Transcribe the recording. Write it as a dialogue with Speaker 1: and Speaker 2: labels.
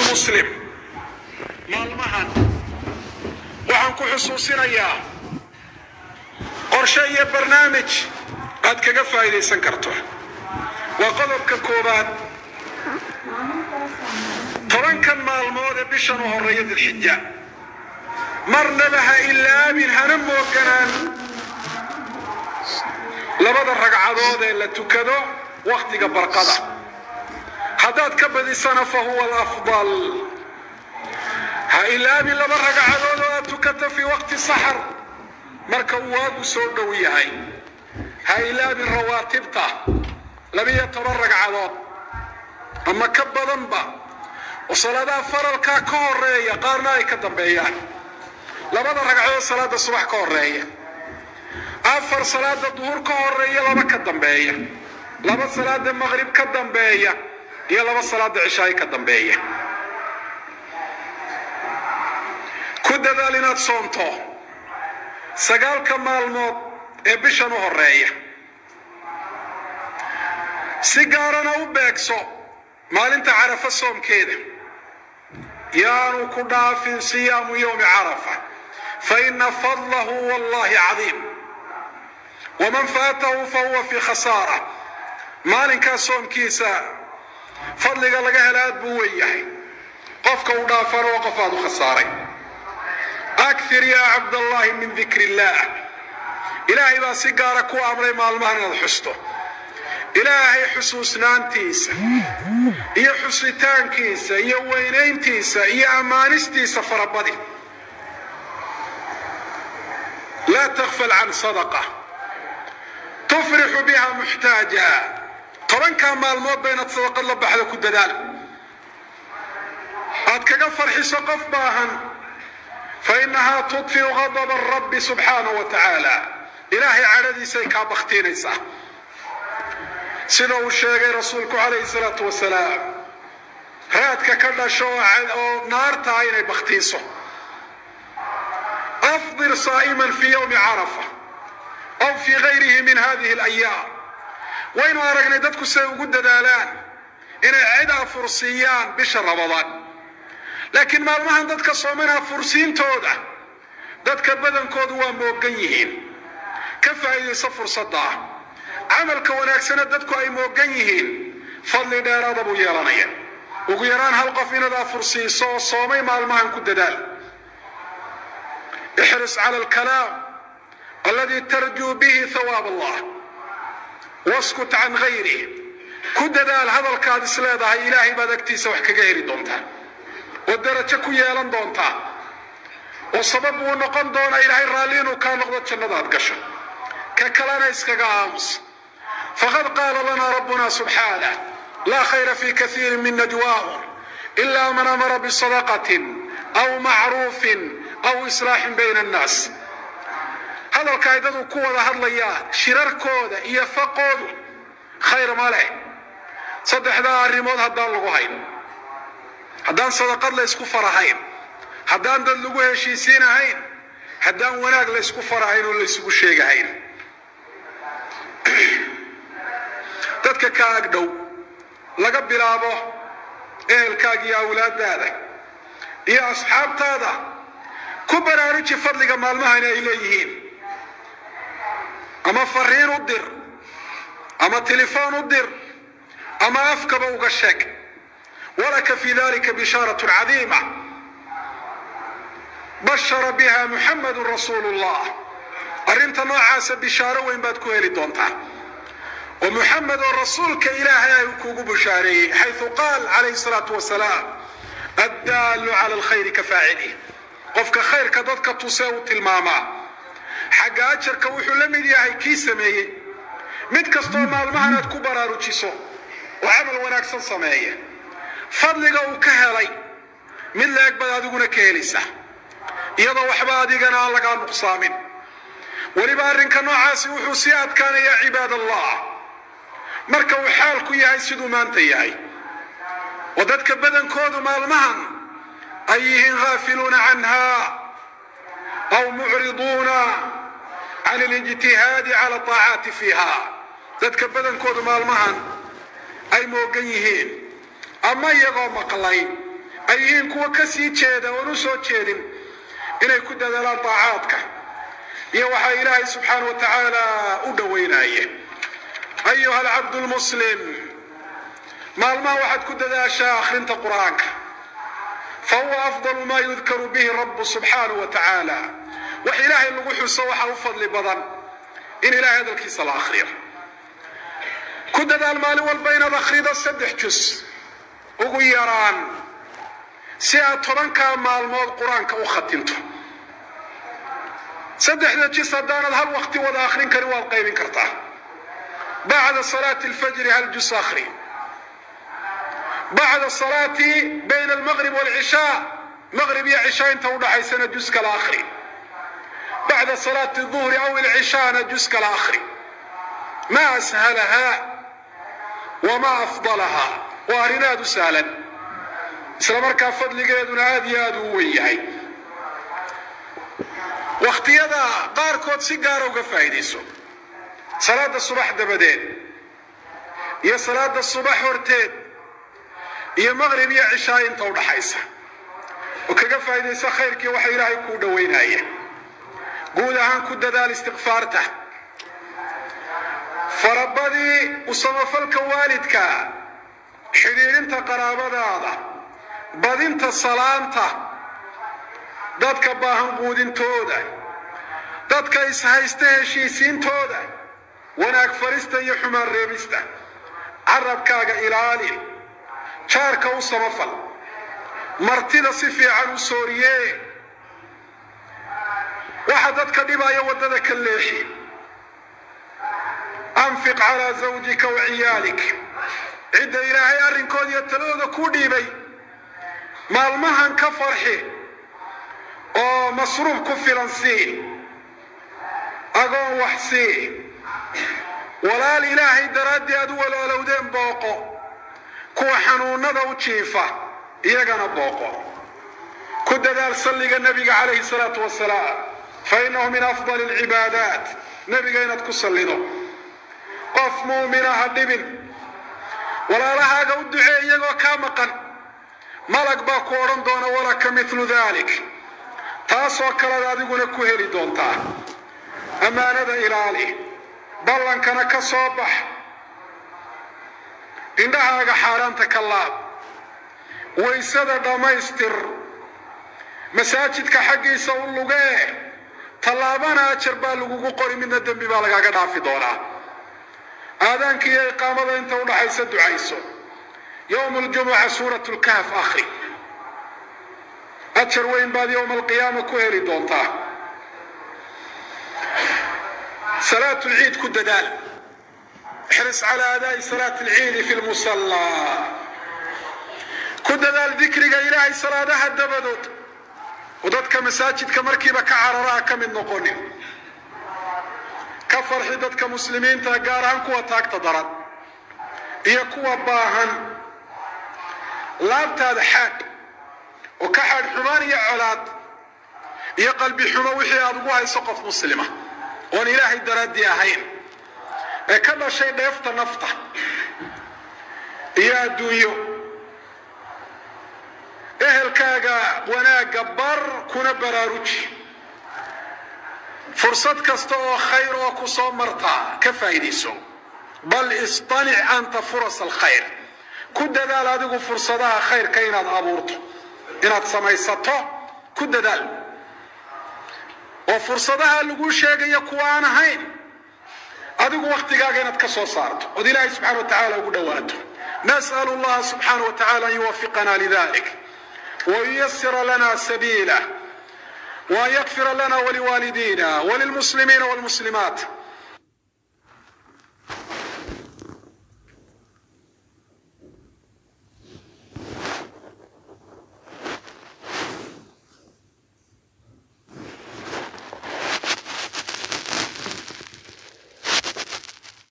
Speaker 1: Almuslim, maalmahan waxaan ku xusuusinayaa qorshe iyo barnaamij aad kaga faa'iidaysan karto. Waa qodobka koowaad. 10kan maalmood ee bishan u horreeya Dilxija, marnaba ha ilaabin hana mooganaan labada ragcadood ee la tukado wakhtiga barqada. Haddaad ka badisana fa huwa alafdal. Ha ilaabin laba ragcadood oo aad tukato fii waqti saxar, marka uu waagu soo dhow yahay. Ha ilaabin rawaatibta, 12 ragcadood ama ka badanba, oo salaadaha faralkaa ka horeeya, qaarna ay ka dambeeyaan. Labada ragcadood salaada subax ka horeeya, afar salaada duhur ka horeeya, laba ka dambeeya, laba salaada maqrib ka dambeeya iyo laba salaada cishaay ka dambeeya. Ku dadaal inaad soonto 9ka maalmood ee bishan u horeeya, si gaarana u beegso maalinta Carafa soomkeeda. Yaanu ku dhaafin siyaamu yowmi Carafa, fa ina fadlahu wallahi cadiim, waman faatahu fahuwa fii khasaara. Maalinkaa soomkiisa fadliga laga hela aad buu weyn yahay, qofka u dhaafana waa qof aad u khasaaray. Akthir yaa Cabdallahi min dikri illaah. Ilaahay baa si gaara ku amray maalmahan inaad xusto Ilaahay. Xusuusnaantiisa iyo xusitaankiisa iyo weynayntiisa iyo ammaanistiisa farabadi. Laa takfal can sadaqa tufrixu biha muxtaaja. 10kaa maalmood ba inaad sadaqad la baxdo ku dadaal, aad kaga farxiso qof baahan. Fa inahaa tudfiu gadaba rabbi subxaanahu wa tacaala. Ilaahay cadhadiisay kaa bakhtiinaysaa, sida uu sheegay rasuulku calayhi salaatu wasalaam, raadka ka dhasho oo naartaa inay bakhtiiso. Afdir saa'iman fii yowmi Carafa aw fii gayrihi min hadihi alayaam. Waynu aragnay dadku siay ugu dadaalaan inay cid afursiiyaan bisha Ramadaan, laakiin maalmahan dadka sooman afursiintooda dadka badankoodu waa moogan yihiin. Ka faa'iidayso fursadda ah. Camalka wanaagsana dadku ay moogan yihiin fadli dheeraada buu yeelanaya. Ugu yaraan hal qof inaad afursiiso oo soomay maalmahan ku dadaal. Ixris cala alkalaam alladii tarjuu bihi thawaab Allah, waskut can gayrih. Ku dadaal hadalkaad is leedahay Ilaahay baad agtiisa wax kaga heli doontaa oo darajo ku yeelan doontaa, oo sabab uu noqon doonaa Ilaahay raalli inuu kaa noqdo, jannadaad gasho. Ka kalena iskaga aamus. Faqad qaala lana rabbuna subxaanah: laa khayra fi kaiirin min najwaahum ila man amara bisadaqatin aw macruufin aw islaaxin bayna annaas. Hadalka ay dadu ku wada hadlayaan, shirarkooda iyo faqoodu khayr ma leh saddexdaa arrimood haddaan lagu hayn: haddaan sadaqad la ysku farahayn, haddaan dad lagu heshiisiinahayn, haddaan wanaag la ysku farahayn oo la isugu sheegahayn. Dadka kaa agdhow, laga bilaabo ehelkaaga iyo awlaadaada iyo asxaabtaada, ku baraaruji fadliga maalmahan ay leeyihiin. Ama fariin u dir, ama telefoon u dir, ama afkaba uga sheeg. Walaka fi dalika bishaarat cadiima bashara biha Muxamadu rasuulu llah. Arrinta noocaasa bishaaro weyn baad ku heli doontaa oo Muxamed oo rasuulka Ilaahay ay kuugu bushaareeyey, xaysu qaal calayhi salaatu wasalaam: addaalu cala alkhayri ka faacilih. Qofka khayrka dadka tusee u tilmaamaa xagga ajarka wuxuu la mid yahay kii sameeyey. Mid kastoo maalmahan aad ku baraarujiso oo camal wanaagsan sameeya, fadliga uu ka helay mid la-eg baad adiguna ka helaysaa, iyadoo waxba adigana aan lagaa nuqsaamin. Weliba arrinka noocaasi wuxuu sii adkaanayaa, cibaad Allah, marka uu xaalku yahay siduu maanta yahay, oo dadka badankoodu maalmahan ay yihiin haafiluuna canha aw mucriduuna can alijtihaadi cala aacaati fiiha. Dadka badankoodu maalmahan ay moogan yihiin, ama iyagoo maqlay Ay yihiin kuwa ka sii jeeda oon u soo jeedin inay ku dadaalaan daacaadka iyo waxaa Ilaahay subxaana wa tacaala u dhoweynaaye. Ayuha alcabdu lmuslim, maalmaha waxaad ku dadaashaa akhrinta Qur-aanka, fa huwa afdalu maa yudkaru bihi rabu subxaanahu wa tacaala. Wax Ilaahay lagu xuso waxaa u fadli badan in Ilahay hadalkiisa la akhriyo. Ku dadaal maalin walba inaad akhrido 3 jus ugu yaraan, si aad 10-kaa maalmood Qur-aanka u khatinto. 3-da jus haddaanad hal waqti wada akhrin karin, waad qaybin kartaa. Bacda salaati alfajri hal jus akhri, bacda salaati bayna almaqrib walcishaa, maqrib iyo cishaa inta udhaxaysana jus kala akhri, bacda salaati duhri aw ilcishaana jus kala akhri. Ma ashalaha wama afdalaha! Waa arrin aada u sahlan, isla markaa fadligeeduna aada iyo aada u weyn yahay. Wakhtiyada qaarkood si gaara uga faa'iidayso: salaada subax dabadeed iyo salaada subax horteed iyo maqrib iyo cishaa inta udhaxaysa, oo kaga faa'iidaysa khayrkii waxa Ilaahay kuu dhoweynaya. Guud ahaan ku dadaal istikfaarta, farabadii u samafalka waalidka, xidhiidhinta qaraabadaada, badinta salaanta, dadka baahan quudintooda, dadka ishaysta heshiisiintooda, wanaag farista iyo xumaan reebista. Carabkaaga ilaali, jaarka u samafal, martida si fiican u sooriyee, waxa dadka dhibaya waddada ka leexi. Anfiq calaa zawjika wa ciyaalik. Cidda Ilaahay arrinkooda iyo taladooda ku dhiibay maalmahan ka farxi oo masruuf ku filan sii, agoon wax sii, walaal Ilaahay daraaddii aad u walaalowdeen booqo, kuwa xanuunada u jiifa iyagana booqo. Ku dadaal salliga Nebiga calayhi salaatu wasalaam, fa innahu min afdali alcibaadaat. Nebiga inaad ku sallido. Qof muumina ha dhibin. Walaalahaaga u ducee iyagoo kaa maqan. Malag baa ku odhan doona: "Walaka mithlu dalik." Taasoo kalead adiguna ku heli doontaa. Ammaanada ilaali, ballankana ka soo bax. Indhahaaga xaaraanta ka laab. Waysada dhammaystir. Masaajidka xaggiisa u lugee. Tallaabana ajar baa lagugu qori, midna dembi baa lagaaga dhaafi doonaa. Aadaanka iyo iqaamada inta udhaxaysa ducayso. Yowm aljumuca suurat lkahf akhri. Ajar weyn baad yowma alqiyaama ku heli doontaa. Salaat lciid ku dadaal. Ixris calaa adaai salaat alciidi fi lmusallaa. Ku dadaal dikriga Ilaahay salaadaha dabadood, oo dadka masaajidka markiiba ka cararaha ka mid noqonin. Ka farxi dadka muslimiinta, gaar ahaan kuwa taagta daran iyo kuwa baahan. Laabtaada xaadh oo ka xaadh xumaan iyo colaad iyo qalbi xumo wixii aad ugu hayso qof muslima oon Ilaahay daraaddii ahayn, ee ka dhashay dheefta nafta iyo adduunyo. Ehelkaaga wanaagga bar kuna baraaruji. Fursad kasta oo khayr oo ku soo martaa ka faa'iidayso. Bal istanic anta furas alkhayr. Ku dadaal adigu fursadaha khayrka inaad abuurto, inaad samaysato ku dadaal, oo fursadaha lagu sheegayo kuwa aan ahayn adigu waktigaaga inaad ka soo saarto ood Ilaahay subxana wa tacaala ugu dhowaato. Nas'al allaha subxaana wa tacala an yuwafiqana lidalik wayuyasira lana sabiilah وأن يغفر لنا ولوالدينا وللمسلمين والمسلمات.